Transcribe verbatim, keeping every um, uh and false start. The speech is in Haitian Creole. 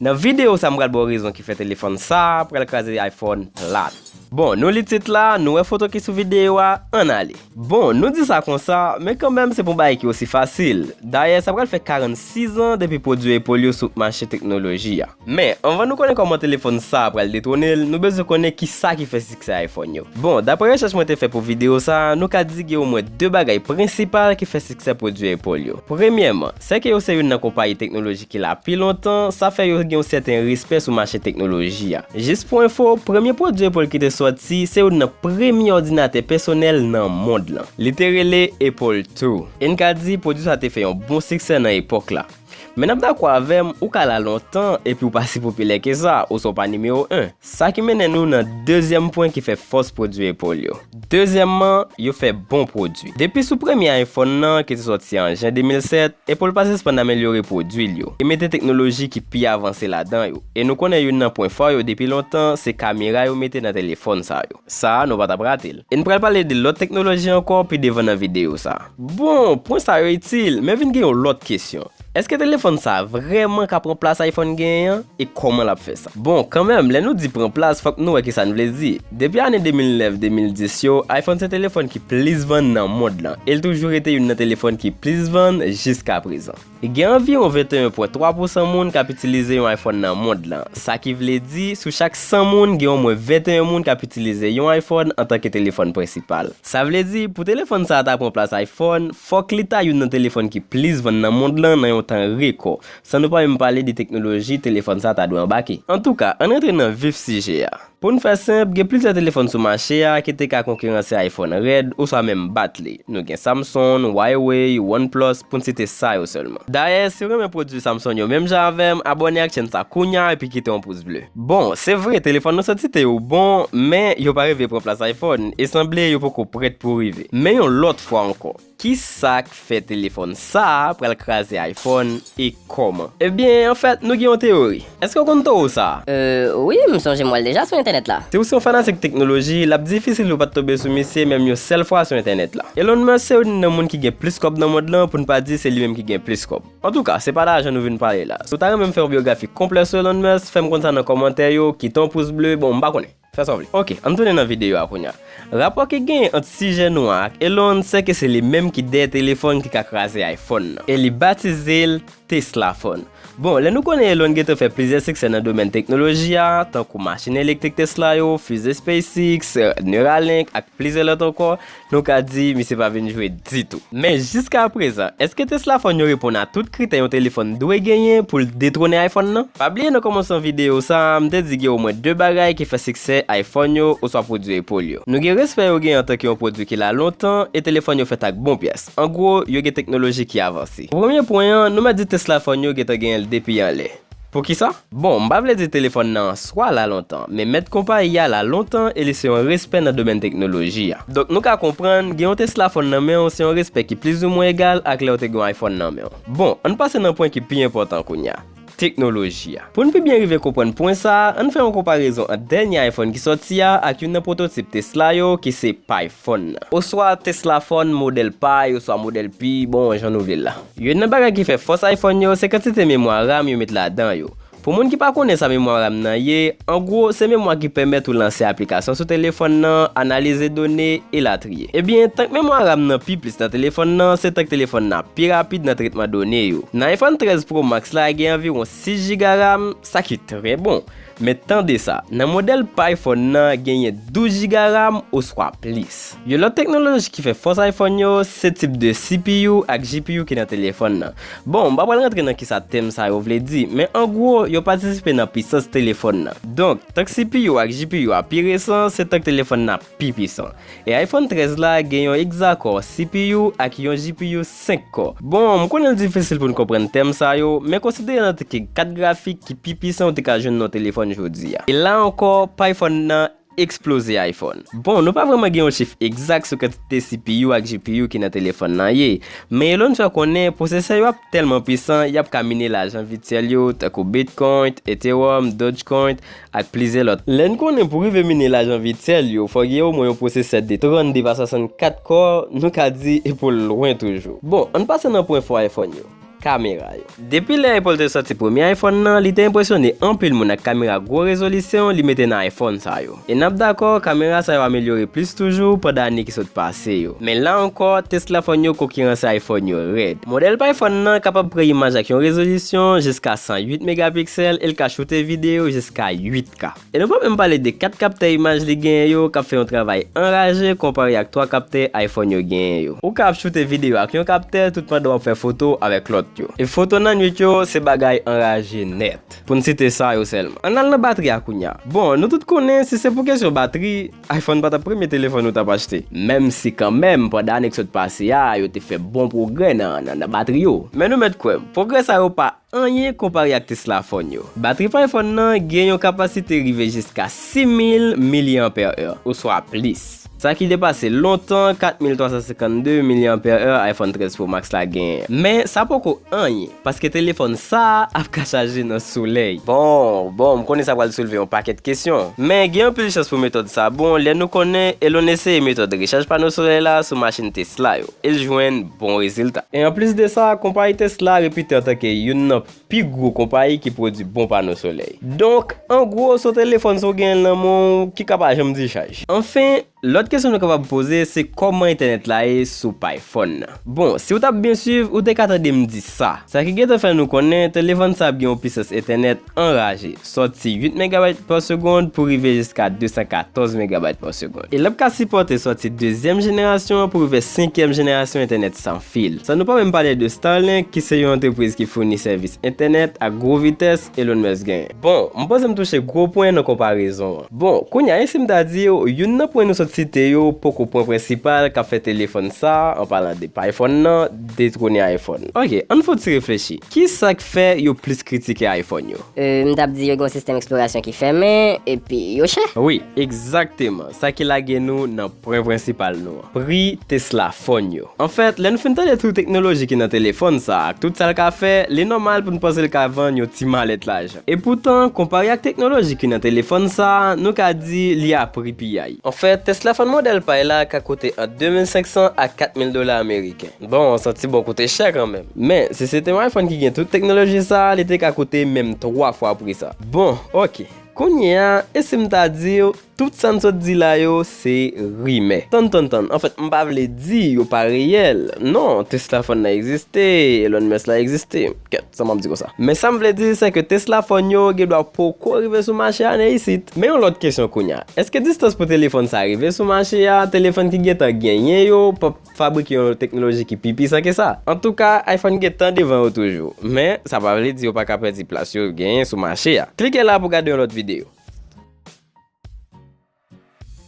Nan videyo sa, m pral ba w rezon ki fè telefòn sa a pral kraze iPhone plat. Bon, nou li tit la, nou wè foto ki sou videyo a, ann ale. Bon, nou di sa konsa, men kanmenm se pa yon bagay ki osi fasil. Dayè, sa pral fè karannsis an depi pwodui Apple yo sot mache teknoloji a. Men, anvan nou konnen kòman telefòn sa a pral detwone l, nou bezwen konnen ki sa ki fè siksè iPhone yo. Bon, daprè rechèch mwen te fè pou videyo sa a, nou ka di gen omwen de bagay prensipal ki fè siksè pwodui Apple yo. Premyèman, sèke yo se youn nan konpayi teknoloji ki la pi lontan, sa fè yo gen yon sèten respè sou mache teknoloji a. Jis pou enfo, premye pwodui Apple ki te sòti, se youn nan premye òdinatè pèsonèl nan mond lan. Li te rele Apple two. E n ka di, pwodui sa te fè yon bon siksè nan epòk la. Men n ap dakò avè m, ou ka la lontan epi w pa si popilè ke sa, oswa w pa nimewo en. Sa ki mennen nou nan dezyèm pwen ki fè fòs pwodui Apple yo. Dezyèmman, yo fè bon pwodui. Depi sou premye iPhone nan, ki te sòti an jen de mil sèt, Apple pa sispann amelyore pwodui l yo e mete teknoloji ki pi avanse ladan yo. E nou konnen youn nan pwen fò yo depi lontan, se kamera yo mete nan telefòn sa yo. Sa a, nou pa t ap rate l. E n pral pale de lòt teknoloji ankò pi devan nan videyo sa a. Bon, pwen sa yo itil, men vin gen yon lòt kesyon. Èske telefòn sa a vrèman ka pran plas iPhone genyen an? E kòman l ap fè sa? Bon, kanmenm, lè nou di pran plas, fòk nou wè kisa n vle di. Depi ane de mil nèf, de mil dis yo, iPhone se telefòn ki plis vann nan mond lan, e l toujou rete youn nan telefòn ki plis vann jiskaprezan. Gen anviwon venteyen pwen twa pousan moun k ap itilize yon iPhone nan mond lan. Sa ki vle di, sou chak san moun, gen omwen venteyen moun k ap itilize yon iPhone antanke telefòn prensipal. Sa vle di, pou telefòn sa a ta pran plas iPhone, fòk li ta youn nan telefòn ki plis vann nan mond lan nan yon tan rekò, san nou pa menm pale de teknoloji telefòn sa a ta dwe anbake. Antouka, ann rantre nan vif sijè a. Pou n fè senp, gen plizyè telefòn sou mache a ki te ka konkiranse iPhone rèd oswa menm bat li. Nou gen Samsung, Huawei, OnePlus, pou n site sa yo sèlman. Dayè, si w renmen pwodui Samsung yo menm jan avè m, abòne ak chèn sa kounye a epi kite yon pous ble. Bon, se vre, telefòn nou sòti te yo bon, men yo pa rive pran plas iPhone, e sanble yo poko prèt pou rive. Men yon lòt fwa ankò, kisa k fè telefòn sa a pral kraze iPhone e kòman? Ebyen, anfèt, nou gen yon teyori. Èske w konn towo sa a? Euh, wi, m sonje m wè l deja sou entènèt la. Si w se yon fanatik teknoloji, l ap difisil pou w pa t tonbe sou misye menm yon sèl fwa sou entènèt la. Elon Musk se youn nan moun ki gen plis kòb nan mond lan, pou n pa di se li menm ki gen plis kòb. Antouka, se pa lajan nou vin pale la. Si w ta renmen m fè yon byografi konplè sou Elon Musk, fè m konn sa nan kòmantè yo, kite yon pous ble, bon, m pa konnen. Fè sa w vle. Oke, ann tounen nan videyo a kounye a. Rapò ki genyen ant sijè nou an ak Elon, se ke se li menm ki dèyè telefòn ki ka kraze iPhone nan. E li batize l Tesla Phone. Bon, lè nou konnen Elon gentan fè plizyè siksè nan domèn teknoloji a, tankou machin elektrik Tesla yo, fize SpaceX, Neuralink, ak plizyè lòt ankò, nou ka di misye pa vin jwe ditou. Men jiskaprezan, èske Tesla Phone yo reponn a tout kritè yon telefòn dwe genyen pou l detwone iPhone nan? Pa bliye nan kòmansman videyo sa a, m te di gen omwen de bagay ki fè siksè iPhone yo oswa pwodui Apple yo. Nou gen respè yo genyen antanke yon pwodui ki la lontan e telefòn yo fèt ak bon pyès. An gwo, yo gen teknoloji ki avanse. Pou premye pwen an, nou mèt di Tesla Phone yo gentan genyen l depi anlè. Poukisa? Bon, m pa vle di telefòn nan an swa la lontan, men mèt konpayi a la lontan e li se yon respè nan domèn teknoloji a. Donk nou ka konprann, gen yon Tesla Phone nan men w se yon respè ki plizoumwen egal ak lè w te gen yon iPhone nan men w. Bon, ann pase nan pwen ki pi enpòtan kounye a. Teknoloji a. Pou n pi byen rive konprann pwen sa a, ann fè yon konparezon ant dènye iPhone ki sòti a ak youn nan pwototip Tesla yo ki se Pi Phone nan. Oswa Tesla Phone modèl Pi oswa modèl Pi, bon, jan nou vle l la. Youn nan bagay ki fè fòs iPhone yo, se kantite memwa RAM yo met ladan yo. Pou moun ki pa konnen sa memwa RAM nan ye, an gwo, se memwa ki pèmèt ou lanse aplikasyon sou telefòn nan, analize done, elatriye. Ebyen, tank memwa RAM nan pi plis nan telefòn nan, se tank telefòn nan ap pi rapid nan tretman done yo. Nan iPhone trèz Pro Max la, gen anviwon sis jiga RAM, sa ki trè bon. Men tande sa, nan modèl Pi Phone nan, genyen douz jiga RAM oswa plis. Yon lòt teknoloji ki fè fòs iPhone yo, se tip de CPU ak GPU ki nan telefòn nan. Bon, m pa pral rantre nan kisa tèm sa yo vle di, men an gwo, yo patisipe nan pisans telefòn nan. Donk, tank CPU ak GPU a pi resan, se tank telefòn nan pi pisan. E iPhone trèz la gen yon hexacore CPU ak yon GPU senk core. Bon, m konnen l difisil pou n konprann tèm sa yo, men konsidere l antanke kat grafik ki pi pisan ou te ka jwenn nan yon telefòn jodi a. E la ankò, Pi Phone nan eksploze iPhone. Bon, nou pa vrèman gen yon chif egzak sou kantite CPU ak GPU ki nan telefòn nan ye, men Elon fè konnen pwosesè yo ap tèlman pisan, y ap ka mine lajan vityèl yo, tankou Bitcoin, Ethereum, Dogecoin, ak plizyè lòt. Lè n konnen pou rive mine lajan vityèl yo, fò gen omwen yon pwosesè de trannde pa swasannkat core, nou ka di e pou l lwen toujou. Bon, ann pase nan pwen fò iPhone yo. kamera yo. Depi lè Apple te sòti premye iPhone nan, li te enpresyone anpil moun ak kamera gwo rezolisyon li mete nan iPhone sa yo. E n ap dakò, kamera sa yo amelyore plis toujou pandan ane ki sot pase yo. Men la ankò, Tesla phone yo konkiranse iPhone yo rèd. Modèl pa iPhone nan kapab pran imaj ak yon rezolisyon jiska san uit megapiksèl e l ka choute videyo jiska uit K. E nou pa menm pale de kat kaptè imaj li genyen yo k ap fè yon travay anraje konpare ak twa kaptè iPhone yo genyen yo. Ou ka ap choute videyo ak yon kaptè tout pandan w ap fè foto avèk lòt yo. E foto nan nwit yo se bagay anraje nèt. Pou n site sa yo sèlman. Ann al nan batri a kounye a. Bon, nou tout konnen si se pou kesyon batri, iPhone pa t ap premye telefòn ou t ap achte. Menm si kanmenm, pandan ane k sot pase a, yo te fè bon pwogrè nan, nan, nan batri yo. Men nou mèt kwè m, pwogrè sa yo pa anyen konpare ak Tesla phone yo. Batri pa iPhone nan gen yon kapasite rive jiska sis mil milyanpè è, oswa plis. Sa ki depase lontan kat mil twa san senkannde milyanpè è iPhone trèz Pro Max la genyen. Men sa poko anyen, paske telefòn sa a ap ka chaje nan solèy. Bon, bon, m konnen sa pral soulve yon pakèt kesyon. Men gen anpil chans pou metòd sa bon, lè nou konnen Elon eseye metòd rechaj pano solèy la sou machin Tesla yo, e l jwenn bon rezilta. E anplis de sa, konpayi Tesla repite antanke youn nan pi gwo konpayi ki pwodui bon pano solèy. Donk, an gwo, se yon telefòn si w genyen l nan men w ki ka pa janm dichaj. Anfen, lòt kesyon nou kapab poze, se kòman entènèt la ye sou pa iPhone nan. Bon, si w t ap byen swiv, ou te ka tande m di sa. Sa ki gentan fè nou konnen, telefòn sa ap gen yon pisans entènèt anraje, sòti uit megabyte pa segonn pou rive jiska de san katòz megabyte pa segonn. E l ap ka sipòte sòti dezyèm jenerasyon an pou rive senkyèm jenerasyon entènèt san fil. San nou pa menm pale de Starlink, ki se yon antrepriz ki founi sèvis entènèt ak gwo vitès Elon Musk genyen. Bon, m panse m touche gwo pwen nan konparezon an. Bon, kounye a, e si m ta di w, youn nan pwen nou sot site yo poko pwen prensipal k ap fè telefòn sa, an palan de pa iPhone nan, detwone iPhone. Ok, ann fè yon ti reflechi. Ki sa k fè yo plis kritike iPhone yo? Euh, m t ap di yo gen yon sistèm eksplorasyon ki fèmen, epi yo chè. Wi, egzakteman. Sa ki lage nou nan pwen prensipal nou an. Pri Tesla phone yo. Anfèt, lè n fin tande tout teknoloji ki nan telefòn sa ak tout sa l ka fè, li nòmal pou n panse l ka vann yon ti malèt lajan. Epoutan, konpare ak teknoloji ki nan telefòn sa, nou ka di li a pri piyay. Anfèt, Tesla phone modèl pa l la ka koute ant de mil senk san a kat mil dola ameriken. Bon, sa ti bon koute chè kanmenm. Men, si se te yon iPhone ki gen tout teknoloji sa, li te ka koute menm twa fwa pri sa. Bon, ok. Kounye a, e si m ta di w, tout sa n sot di la yo, se rimè. Tann, tann, tann. Anfèt, m pa vle di yo pa reyèl. Non, Tesla phone nan egziste, Elon Musk la egziste. Kèt, sa m ap di konsa. Men sa m vle di, se ke Tesla phone yo gen dwa poko rive sou mache a nan isit. Men yon lòt kesyon kounye a. Èske distans pou telefòn sa rive sou mache a, telefòn ki gentan genyen yo, p ap fabrike yon teknoloji ki pi pisan ke sa? Antouka, iPhone gentan devan yo toujou. Men, sa pa vle di yo pa ka pèdi plas yo genyen sou mache a. Klike la pou gade yon lòt videyo.